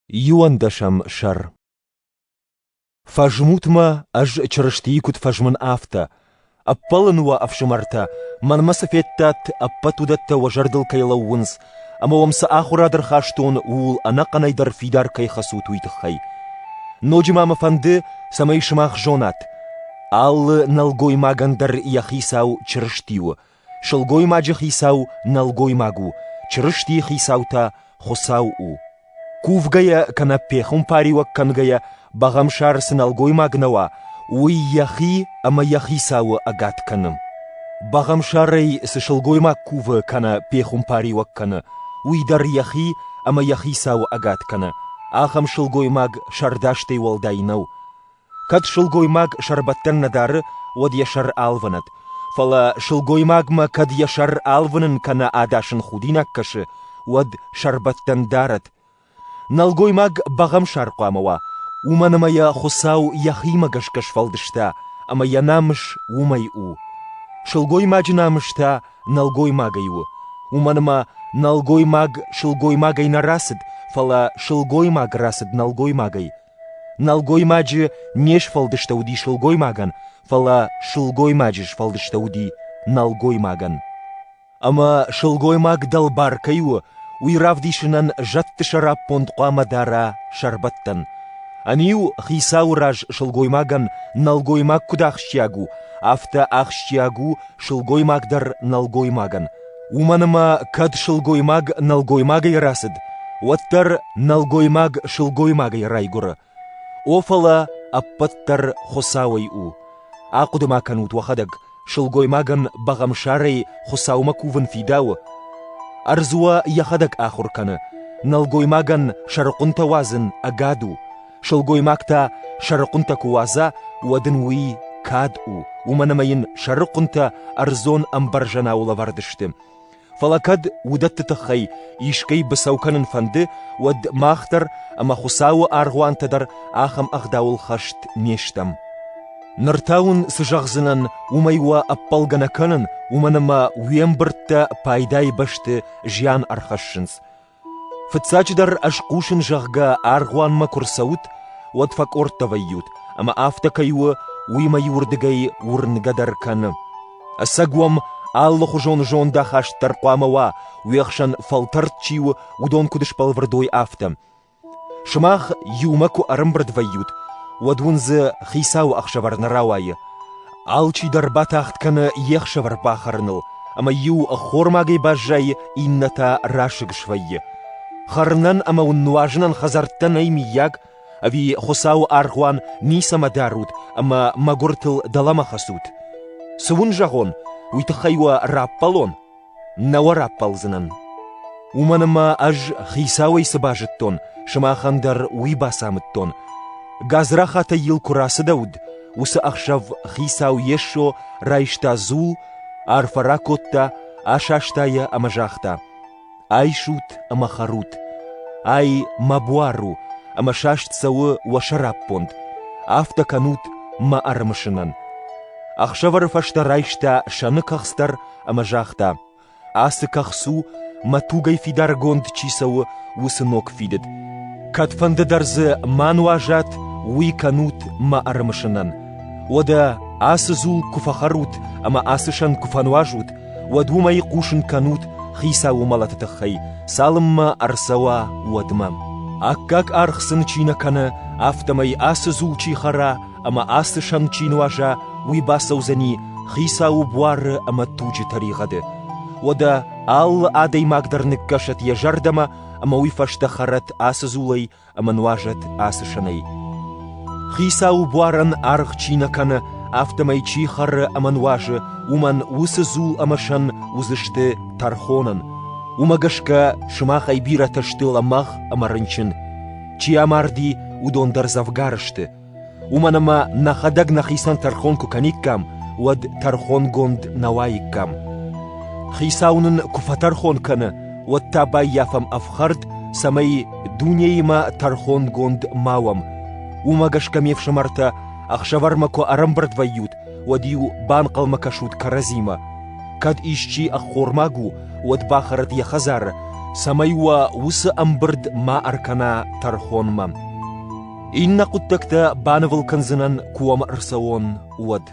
Иуӕндӕсӕм сӕр Фӕзмут мӕ, ӕз Чырыстийы куыд фӕзмын, афтӕ. Ӕппӕлын уӕ, ӕфсымӕртӕ, мӕнмӕ цы федтат, ӕппӕт уыдӕттӕ уӕ зӕрдыл кӕй лӕууынц, ӕмӕ уӕм цы ахуырад ӕрхастон, ууыл ӕнӕхъӕнӕй дӕр фидар кӕй хӕцут, уый тыххӕй. Ноджы ма мӕ фӕнды, цӕмӕй сымах зонат, алы нӕлгоймагӕн дӕр йӕ хицау Чырысти у, сылгоймаджы хицау нӕлгоймаг у, Чырыстийы хицау та Хуыцау у. Кувгӕйӕ кӕнӕ пехуымпариуӕг кӕнгӕйӕ бӕгъӕмсар цы нӕлгоймаг нӕ уа, уый йӕхи ӕмӕ йӕ хицауы ӕгад кӕны. Бӕгъӕмсарӕй цы сылгоймаг кувы кӕнӕ пехуымпариуӕг кӕны, уый дӕр йӕхи ӕмӕ йӕ хицауы ӕгад кӕны. Ахӕм сылгоймаг сӕрдастӕй уӕлдай нӕу. Кӕд сылгоймаг сӕрбӕттӕн нӕ дары, уӕд йӕ сӕр алвынӕд. Фӕлӕ сылгоймагмӕ кӕд йӕ сӕр алвынын кӕнӕ адасын худинаг кӕсы, уӕд сӕрбӕттӕн дарӕд. Нӕлгоймаг бӕгъӕмсар хъуамӕ уа, уымӕн ӕмӕ йӕ Хуыцау йӕхимӕ гӕсгӕ сфӕлдыста, ӕмӕ йӕ намыс уымӕй у. Сылгоймаджы намыс та нӕлгоймагӕй у, уымӕн ӕмӕ нӕлгоймаг сылгоймагӕй нӕ рацыд, фӕлӕ сылгоймаг рацыд нӕлгоймагӕй. Нӕлгоймаджы не сфӕлдыстӕуыди сылгоймагӕн, фӕлӕ сылгоймаджы сфӕлдыстӕуыди нӕлгоймагӕн. Ӕмӕ сылгоймаг дӕлбар кӕй у, уый равдисынӕн зӕдты сӕраппонд хъуамӕ дара сӕрбӕттӕн. Ӕниу хицауы раз сылгоймагӕн нӕлгоймаг куыд ахсджиаг у, афтӕ ахсджиаг у сылгоймаг дӕр нӕлгоймагӕн. Уымӕн ӕмӕ кӕд сылгоймаг нӕлгоймагӕй рацыд, уӕддӕр нӕлгоймаг сылгоймагӕй райгуыры. О, фӕлӕ ӕппӕт дӕр Хуыцауӕй у. Ахъуыды ма кӕнут уӕхӕдӕг, сылгоймагӕн бӕгъӕмсарӕй Хуыцаумӕ кувын фидауы? Ӕрдз уӕ йӕхӕдӕг ахуыр кӕны. Нӕлгоймагӕн сӕрыхъуынтӕ уадзын ӕгад у. Сылгоймаг та сӕрыхъуынтӕ куы уадза, уӕд ын уый кад у, уымӕн ӕмӕ йын сӕрыхъуынтӕ ӕрдзон ӕмбӕрзӕнау лӕвӕрд сты. Фӕлӕ кӕд уыдӕтты тыххӕй искӕй быцӕу кӕнын фӕнды, уӕд мах дӕр ӕмӕ Хуыцауы аргъуантӕ дӕр ахӕм ӕгъдауыл хӕст не стӕм. Ныр та уын цы зӕгъдзынӕн, уымӕй уӕ ӕппӕлгӕ нӕ кӕнын, уымӕн ӕмӕ уе мбырдтӕ пайдайы бӕсты зиан ӕрхӕссынц. Фыццаджыдӕр ӕз хъусын, зӕгъгӕ, аргъуанмӕ куы рцӕут, уӕд фӕкъордтӕ вӕййут, ӕмӕ афтӕ кӕй у, уый мӕ иуырдыгӕй уырнгӕ дӕр кӕны. Ӕцӕг уӕм алыхуызон зондахаст дӕр хъуамӕ уа, уе хсӕн фӕлтӕрд чи у, уыдон куыд сбӕлвырд уой, афтӕ. Сымах иумӕ куы ӕрӕмбырд вӕййут, уӕд уын дзы хицауы ӕхсӕвӕр нӕ рауайы. Алчидӕр батагъд кӕны йе хсӕвӕр бахӕрыныл, ӕмӕ иу ӕххормагӕй баззайы, иннӕ та расыг свӕййы. Хӕрынӕн ӕмӕ уын нуазынӕн хӕдзӕрттӕ нӕй миййаг, ӕви Хуыцауы аргъуан ницӕмӕ дарут ӕмӕ мӕгуыртыл дӕлӕмӕ хӕцут? Цы уын зӕгъон, уый тыххӕй уӕ раппӕлон? Нӕ уӕ раппӕлдзынӕн. Уымӕн ӕмӕ ӕз Хицауӕй цы базыдтон, сымахӕн дӕр уый бацамыдтон. Гадзрахатӕй йыл куы рацыдӕуыд, уыцы ӕхсӕв Хицау Йесо райста дзул, арфӕ ракодта, асаста йӕ ӕмӕ загъта: «Айсут ӕмӕ хӕрут. Ай мӕ буар у, ӕмӕ саст цӕуы уӕ сӕраппонд. Афтӕ кӕнут мӕ ӕрымысынӕн». Ӕхсӕвӕры фӕстӕ райста сӕны кӕхц дӕр ӕмӕ загъта: «Ацы кӕхц у, мӕ тугӕй фидаргонд чи цӕуы, уыцы ног фидыд. Кӕдфӕнды дӕр дзы ма нуазат, уый кӕнут мӕ ӕрымысынӕн. Уӕдӕ ацы дзул куы фӕхӕрут ӕмӕ ацы сӕн куы фӕнуазут, уӕд уымӕй хъусын кӕнут Хицауы мӕлӕты тыххӕй, цалынмӕ ӕрцӕуа, уӕдмӕ. Аккаг аргъ сын чи нӕ кӕны, афтӕмӕй ацы дзул чи хӕра ӕмӕ ацы сӕн чи нуаза, уый бацӕудзӕни Хицауы буары ӕмӕ туджы тӕригъӕды. Уӕдӕ алы адӕймаг дӕр ныккӕсӕд йӕ зӕрдӕмӕ ӕмӕ уый фӕстӕ хӕрӕд ацы дзулӕй ӕмӕ нуазӕд ацы сӕнӕй. Хицауы буарӕн аргъ чи нӕ кӕны, афтӕмӕй чи хӕры ӕмӕ нуазы, уымӕн уыцы дзул ӕмӕ сӕн уыдзысты тӕрхонӕн. Уымӕ гӕсгӕ сымахӕй бирӕтӕ сты лӕмӕгъ ӕмӕ рынчын. Чи амарди, уыдон дӕр дзӕвгар сты. Уымӕн ӕмӕ нӕхӕдӕг нӕхицӕн тӕрхон куы кӕниккам, уӕд тӕрхонгонд нӕ уаиккам. Хицау нын куы фӕтӕрхон кӕны, уӕд та баййафӕм ӕфхӕрд, цӕмӕй дунеимӕ тӕрхонгонд ма уӕм. Уымӕ гӕсгӕ ме фсымӕртӕ, ӕхсӕвӕрмӕ куы ӕрӕмбырд вӕййут, уӕд-иу банхъӕлмӕ кӕсут кӕрӕдзимӕ. Кӕд исчи ӕххормаг у, уӕд бахӕрӕд йӕ хӕдзары, цӕмӕй уӕ уыцы ӕмбырд ма ӕркӕна тӕрхонмӕ. Иннӕ хъуыддӕгтӕ банывыл кӕндзынӕн, куы уӕм ӕрцӕуон, уӕд.